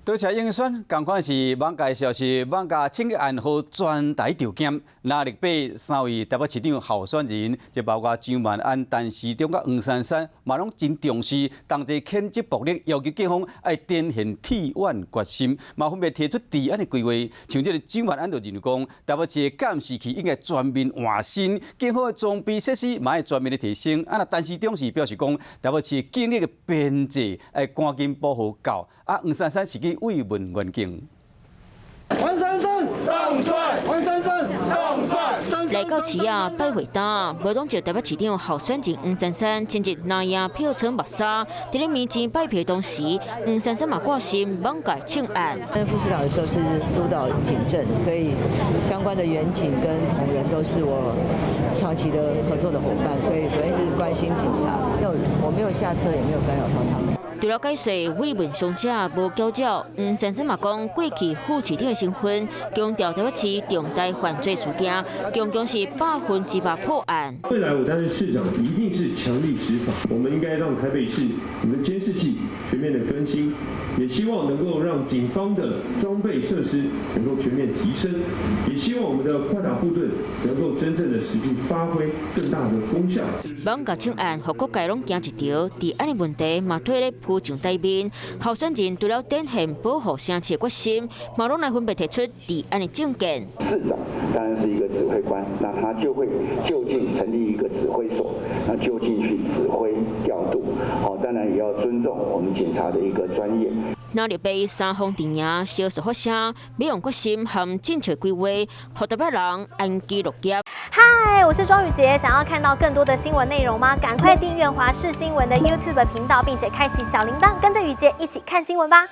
多謝應選，仝款是網界消息，網家槍擊案予全台著檢，藍綠白三位台北市長候選人，就包括蔣萬安、陳時中佮黃珊珊，嘛攏真重視同齊譴責暴力，要求警方愛展現鐵腕決心，嘛分別提出治安的規劃。像這个蔣萬安就認為講，台北市的監視器應該全面換新，警方的裝備設施嘛愛全面的提升。啊，若陳時中是表示講，台北市警力的編制愛趕緊補予夠。啊，黃珊珊是去慰問員警。黃珊珊，當選！黃珊珊，當選！來到市仔拜會單，無黨籍台北市長候選人黃珊珊親入南亞票倉目紗，佇咧面前拜票當時，黃珊珊嘛掛心網界槍案。擔任副市長的時候是督導警政，所以相關的員警跟同仁都是我長期的合作的夥伴，所以昨天是關心警察。沒有，我沒有下車，也沒有干擾到他們。除了解說慰問傷者無繳繳，黃珊珊嘛講過去副市長的身份，強調台北市重大犯罪事件，強強是100%破案。未來我擔任市長，一定是強力執法。我們應該讓台北市我們的監視器全面的更新，也希望能夠讓警方的裝備設施能夠全面提升，也希望我們的快打部隊能夠真正的實際發揮更大的功效。網架槍案，予各界攏驚一條，治安的問題嘛推咧浮上台面。候選人除了展現保護城市的決心，嘛攏來分別提出治安的政見。市長當然是一個指揮官，那他就會就近成立一個指揮所，那就近去指揮調度。好，當然也要尊重我們警察的一個專業。藍綠白三方陣營相續發聲，欲用決心和政策規劃，予台北人安居樂業。嗨，我是莊宇傑，想要看到更多的新聞內容嗎？趕快訂閱華視新聞的 YouTube 頻道，並且開啟小鈴鐺，跟着宇傑一起看新聞吧。